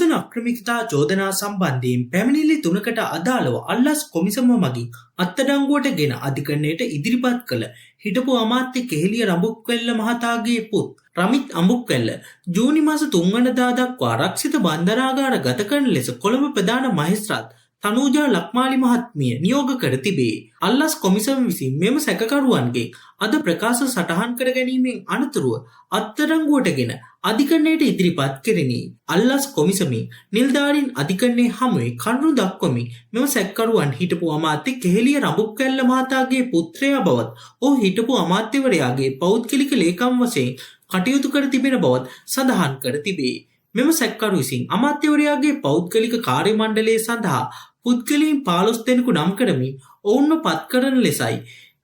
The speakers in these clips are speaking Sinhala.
නූතන අක්‍රමිකතා චෝදනා සම්බන්ධයෙන් පැමිණිලි තුනකට අදාළව අල්ලස් කොමිසම මගින් අත්අඩංගුවට ගෙන අධිකරණයට ඉදිරිපත් කළ හිටපු අමාත්‍ය කෙහෙලිය රඹුක්වැල්ල මහතාගේ පුත් රමිත් අඹුක්වැල්ල ජූනි මාස 3 වනදා දක්වා රක්ෂිත බන්ධනාගාර ගත කරන ලෙස කොළඹ ප්‍රධාන මහේස්ත්‍රාත් තනූජා ලක්මාලි මහත්මිය නියෝග කර තිබේ. අල්ලස් කොමිසම විසින් මෙම සැකකරුවන්ගේ අද ප්‍රකාශ සටහන් කර ගැනීමෙන් අනතුරුව අත්අඩංගුවටගෙන අධිකරණයට ඉදිරිපත් කෙරිණි. අල්ලස් කොමිසමින් නිලධාරීන් අධිකරණයේ හමුවේ කරුණු දක්වමින් මෙම සැකකරුවන් හිටපු අමාත්‍ය කෙහෙලිය රඹුක්වැල්ල මහතාගේ පුත්‍රයා බවත්, ඔහු හිටපු අමාත්‍යවරයාගේ පෞද්ගලික ලේකම් වශයෙන් කටයුතු කර තිබෙන බවත් සඳහන් කර තිබේ. මෙම සැකකරු විසින් අමාත්‍යවරයාගේ පෞද්ගලික කාර්ය මණ්ඩලය සඳහා පුද්ගලයන් 15 දෙනෙකු නම් කරමින් ඔවුන්ව පත් කරන ලෙසයි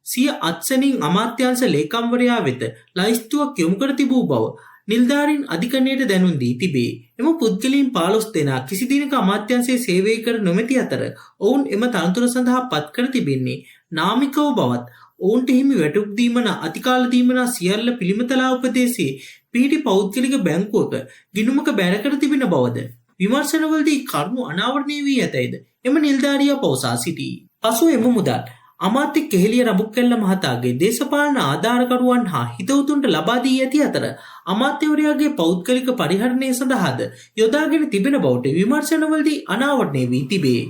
සිය අත්සනින් අමාත්‍යාංශ ලේකම්වරයා වෙත ලැයිස්තුවක් යොමු කර තිබූ බව නිලධාරීන් අධිකරණයට දැනුම් දී තිබේ. එම පුද්ගලයන් 15 දෙනා කිසි දිනක අමාත්‍යාංශයේ සේවය කර නොමැති අතර ඔවුන් එම තනතුර සඳහා පත් කර තිබෙන්නේ නාමිකව බවත්, ඔවුන්ට හිමි වැටුප් දීමනා, අතිකාල දීමනා සියල්ල පිළිමතලාව ප්‍රදේශයේ පිහිටි පෞද්ගලික බැංකුවක ගිණුමක බැර කර තිබෙන බවද විමර්ශනවලදී කරුණු අනාවරණය වී ඇතැයිද එම නිලධාරියා පවසා සිටී. පසුව එම මුදල් අමාත්‍ය කෙහෙලිය රඹුක්වැල්ල මහතාගේ දේශපාලන ආධාරකරුවන් හා හිතවතුන්ට ලබා දී ඇති අතර අමාත්‍යවරයාගේ පෞද්ගලික පරිහරණය සඳහාද යොදාගෙන තිබෙන බවට විමර්ශනවලදී අනාවරණය වී තිබේ.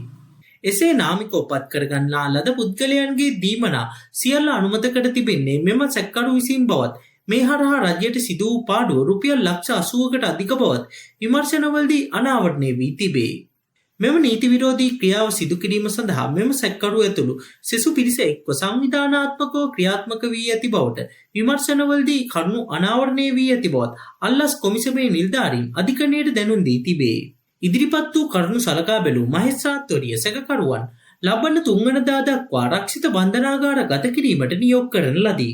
එසේ නාමිකව පත් කරගන්නා ලද පුද්ගලයන්ගේ දීමනා සියල්ල අනුමත කර තිබෙන්නේ මෙම සැකකරු විසින් බවත්, මේ හරහා රජයට සිදු වූ පාඩුව රුපියල් ලක්ෂ 80කට අධික බවත් විමර්ශනවලදී අනාවරණය වී තිබේ. මෙම නීති විරෝධී ක්‍රියාව සිදු කිරීම සඳහා මෙම සැකකරු ඇතුළු සෙසු පිරිස එක්ව සංවිධානාත්මකව ක්‍රියාත්මක වී ඇති බවට විමර්ශනවලදී කරුණු අනාවරණය වී ඇති බවත් අල්ලස් කොමිසමේ නිලධාරීන් අධිකරණයට දැනුම් දී තිබේ. ඉදිරිපත් වූ කරුණු සලකා බැලූ මහේස්ත්‍රාත්වරිය සැකකරුවන් ලබන 3 වනදා දක්වා රක්ෂිත බන්ධනාගාර ගත කිරීමට නියෝග කරන ලදී.